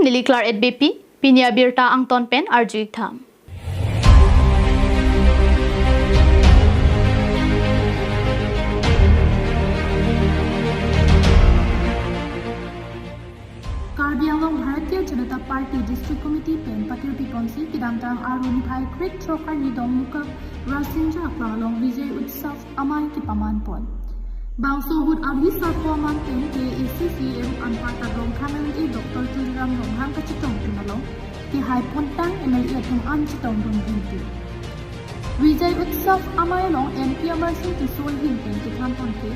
Niliklar at BP Pinia Birta Angton Pen Arjuik Tham. Karbi Anglong Bharatiya Janata Party District Committee Pen Patir Piponsi Kidamtang Arun Bhai Krit Trokar Ni Dongmuka Rasinja Aklalong Vijay Utsav Amai Kipaman Pon. Bangso Hud Abhi Sarpoman Pen KACCM Anpata Rongkhanang E Dr. Tuliram Ronghang Kachitong Tunalong Ki Hai Pontang MLA Atum An Chitong Dun Hinti. Vijay Utsav Amai Long MP Amar Singh Tisol Hin Pen Kithan Ponke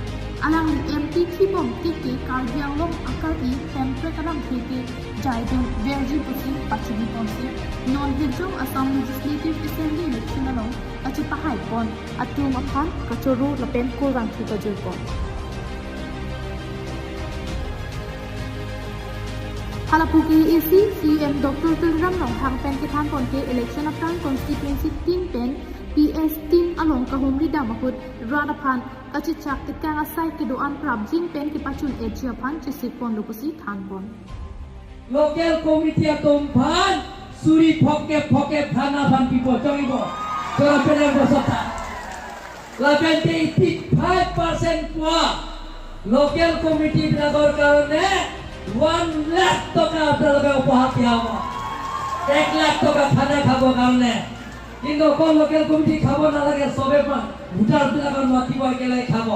Alang MP Khibong Tike Karbi Anglong Akar E Pamphlet Alang Theke Jaidun Verji Pusi Pachini Ponsi Non Hijong Assam Legislative Assembly Election Along Kachi Pahai Pon Atum Aphan Kachoru Lapen Kurang Thupajur Pon. Halapuki AC CM Dr. Tulram Ronghang Pen Kithan Ponke Election Apran Constituency 3 Pen PS 3 Along Kahumri Damahut Radaphan Kachichak Tikang Asai Kidoan Prabjing Pen Kipachun Ejiaphan Chisik Pon Lupusi Than Pon. Local committee atom phan suri phoke phoke thana phan pipo chongibo tora pene bosota laben 85% পোৱা local committee বিলাকৰ কাৰণে 1 লাখ টকা আপোনালোকে উপহাৰ দিয়া হ'ব। 1 লাখ টকা খানা খাব কাৰণে। কিন্তু অকল লোকেল কমিটি খাব নালাগে, চবে ভোটাৰ বিলাকৰ মাতিব একেলগে খাব।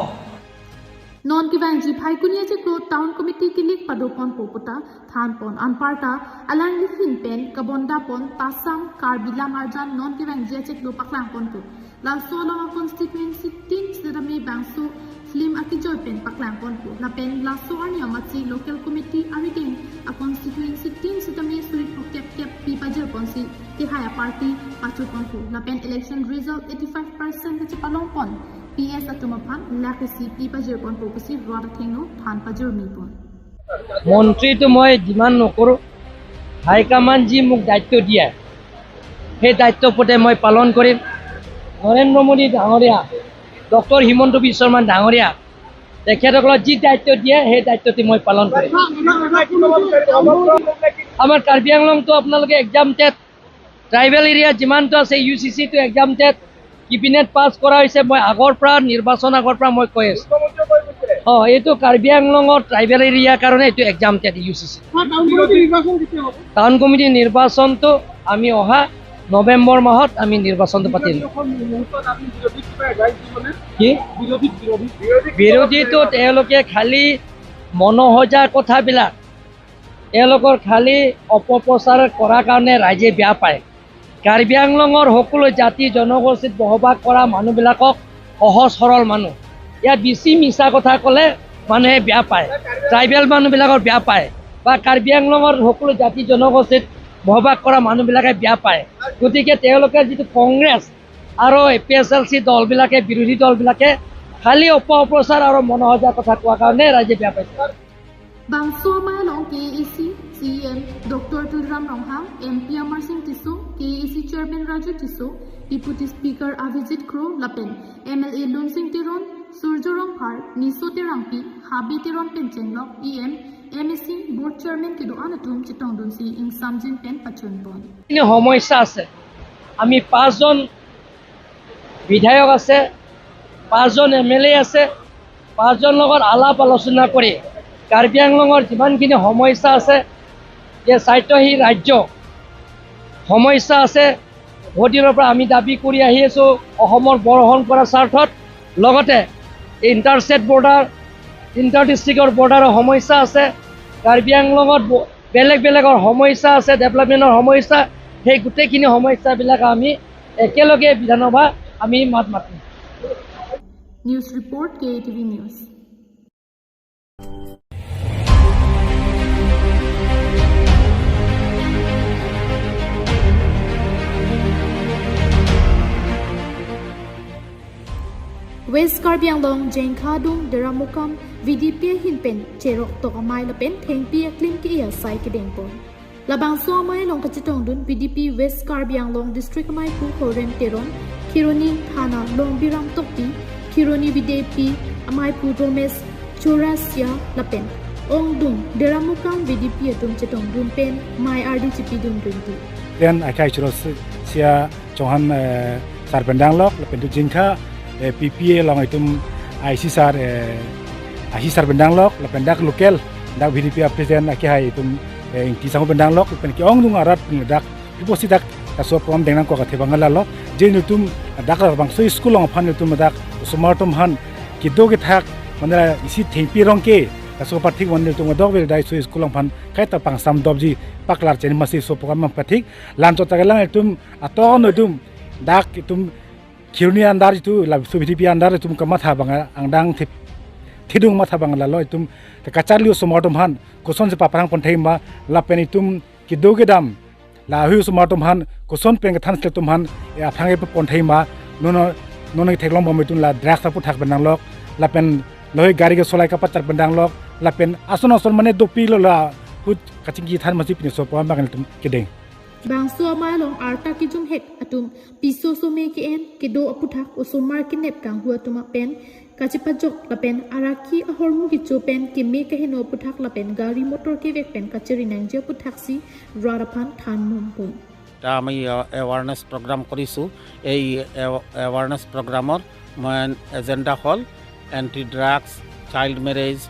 Non Kivanji Phaikunia Cheklo Town Committee Kilik Padopon Popota Than Pon Anparta Alang Lihin Pen Kabonda Pon Tasam Karbila Marjan Non Kivanji Cheklo Paklang Ponto Lasolo Constituency 3 Sidami Bangsu Film Akijoy Pen Paklang Ponto La Pen Laso Arnia Matsi Local Committee Arideng A Constituency 3 Sidami Surit Kep Kep Pipajer Ponsi Tihaya Party Pachu Ponto La Pen Election Result 85% Kachipalong Pon PS Atumapan Lakasi Pipajir Pon Popusi Rodathingno Than Pajur Mipon. মন্ত্ৰীটো মই যিমান নকৰোঁ, high command যি মোক দায়িত্ব দিয়ে সেই দায়িত্ব পথে মই পালন কৰিম। নৰেন্দ্ৰ মোদী ডাঙৰীয়া, ডক্টৰ হিমন্ত বিশ্ব শৰ্মা ডাঙৰীয়া, তেখেতসকলক যি দায়িত্ব দিয়ে সেই দায়িত্বটি মই পালন কৰিম। আমাৰ কাৰ্বি আংলংটো আপোনালোকে এক্সামটেড ট্ৰাইবেল এৰিয়া যিমানটো আছে ইউ চি চিটো এক্সামটেড কেবিনেট পাছ কৰা হৈছে। মই আগৰ পৰা নিৰ্বাচন আগৰ পৰা মই কৈ আছোঁ। অঁ, এইটো কাৰ্বি আংলঙৰ ট্ৰাইবেল এৰিয়াৰ কাৰণে এইটো exempted U C C. Town committee নিৰ্বাচনটো আমি অহা নৱেম্বৰ মাহত আমি নিৰ্বাচনটো পাতিম। কি বিৰোধীটো তেওঁলোকে খালি মনোসজা কথাবিলাক তেওঁলোকৰ খালি অপপ্ৰচাৰ কৰাৰ কাৰণে ৰাইজে বেয়া পায়। কাৰ্বি আংলঙৰ সকলো জাতি জনগোষ্ঠীত বসবাস কৰা মানুহবিলাকক সহজ সৰল মানুহ, ইয়াত বেছি মিছা কথা ক'লে মানুহে বেয়া পায়, ট্ৰাইবেল মানুহবিলাকৰ বেয়া পায় বা কাৰ্বি আংলঙৰ সকলো জাতি জনগোষ্ঠীত বসবাস কৰা মানুহবিলাকে বেয়া পায়। গতিকে তেওঁলোকে যিটো কংগ্ৰেছ আৰু A P S L C দলবিলাকে, বিৰোধী দলবিলাকে খালি অপপ্ৰচাৰ আৰু মনোসজা কথা কোৱাৰ কাৰণে ৰাইজে বেয়া পাইছে। Bangso Mayalong KAC CM Dr. Tulram Ronghang, MP Amar Singh Tisso, KAC Chairman Raju Tisso, Deputy Speaker Avijit Kro Lapen, MLA Lunsing Teron, Surjorong Phar, Niso Terangpi, Habi Teron Penchenglok, EM, MSC Board Chairman Kido Anatum Chitong Dunsi Ing Samjin Pen Pachun Pon. সমস্যা আছে, আমি 5জন বিধায়ক আছে, 5জন M L এ আছে, 5জন লগত আলাপ আলোচনা কৰি কাৰ্বি আংলঙৰ যিমানখিনি সমস্যা আছে, যে স্বায়ত্তশাসী ৰাজ্য সমস্যা আছে, বহুত দিনৰ পৰা আমি দাবী কৰি আহি আছোঁ অসমৰ বৰষুণ কৰাৰ স্বাৰ্থত, লগতে ইণ্টাৰষ্টেট বৰ্ডাৰ, ইণ্টাৰ ডিষ্ট্ৰিক্টৰ বৰ্ডাৰৰ সমস্যা আছে, কাৰ্বি আংলঙত বেলেগ বেলেগৰ সমস্যা আছে, ডেভেলপমেণ্টৰ সমস্যা, সেই গোটেইখিনি সমস্যাবিলাক আমি একেলগে বিধানসভা আমি মাত মাতিম। News report KTV news. West Karbi Anglong Jengkhadung Deramukam VDP hinpen cherok tokamai lapen thengpi aklim ki ia sai ki dengpon. Labang so amai long kachitong dun VDP West Karbi Anglong District amai pu Horen Teron Kironi Thana Long Biram Tokti Kironi VDP amai pu Romes Chorasia lapen. Ong dung deramukam VDP atum chetong dun pen mai RD chipi dun 20 den akai chro sia chonghan sar pendang lok pen tu jingkha PPA long itum IC sar IC sar pendang lok pen dak local dak VDP president akai hai itum ingti sang pendang lok pen ki ong dung arat dak piposi dak kaso pom dengang ko ka thebangala lok je nutum dak bang so school long phan nutum dak sumartum han ki do ke thak manra isi thengpi rong ke kaso pathik wanil tung dok bel dai so school long phan kai ta pang sam dob ji paklar chen masi so program pathik lan to tagalang itum aton itum dak itum khirni andar itu la so VDP andar itum kamatha bang angdang thidung matha bang la lo itum kacharliu sumartum han koson se paprang pon thei ma la pen itum ki do ke dam la hu sumartum han koson pen than tum han aphange pon thei ma nono nono theklong bom itum la drugs apu thak benang lok la pen loi gari ke solai ka pachar bendang lok la pen ason ason mane dopi lo la hut kaching ki than masi pin so pom bang tum kedeng bang so ma long arta ki jum het atum piso so me ki en ke do aputhak osomar ki nep kang hua tuma pen kachipa jok la pen araki ahormu ki chopen ke me ke heno aputhak la pen gari motor ke vek pen kacheri nang je aputhak si raraphan than mum pum এটা আমি awareness programme কৰিছোঁ। এই awareness প্ৰগ্ৰামৰ main agenda হ'ল anti drugs, child marriage,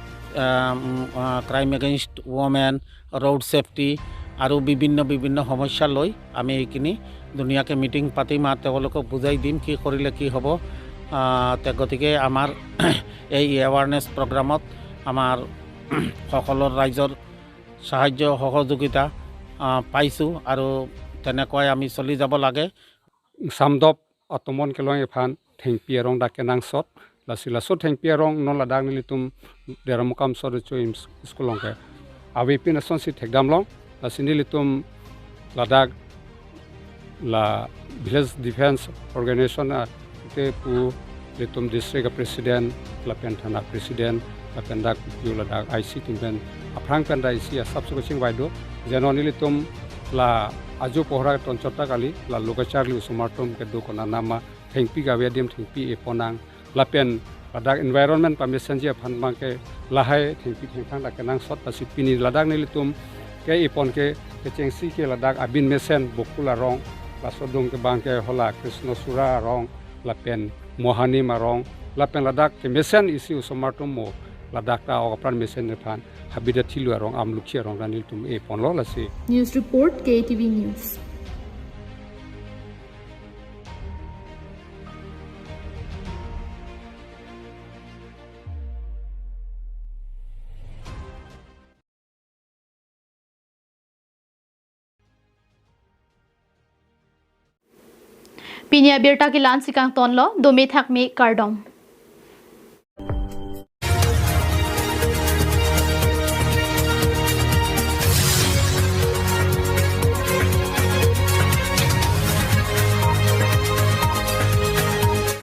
crime against women, road safety আৰু বিভিন্ন বিভিন্ন সমস্যা লৈ আমি এইখিনি ধুনীয়াকৈ মিটিং পাতিম আৰু তেওঁলোকক বুজাই দিম কি কৰিলে কি হ'ব। গতিকে আমাৰ এই এৱাৰনেছ প্ৰগ্ৰামত আমাৰ সকলো ৰাইজৰ সাহায্য সহযোগিতা পাইছোঁ আৰু তেনেকুৱাই আমি চলি যাব লাগে। Samdop atomon kelong ephan thengpi arong da kenang sot lasila so thengpi arong non ladak nilitum deramukam sot chu school long ke awipin ason si thekdam long lasini litum ladak la village defense organization te pu litum district president la pen thana president la pen dak yu ladak IC tumpen aphrang pen da IC sab su ching waido jenoni litum la ajo pohra tonchota kali la lokachar li sumartum ke do kona nama thengpi gawe dim thengpi e ponang la pen ladak environment permission ji phan bang ke lahai thengpi thengthang la kenang sot ta sipini ladak ni litum ke ipon ke chengsi ke ladak abin mesen bokula rong la sodong ke bang ke hola krishna sura rong la pen mohani marong la pen ladak ke mesen isi sumartum mo ladak ta okpran mesen ne phan habida thilu rong amlukhi rong ranil tum e pon lo lasi. News report KTV News. Pinia birta ki lan sikang tonlo dome thakmi kardom.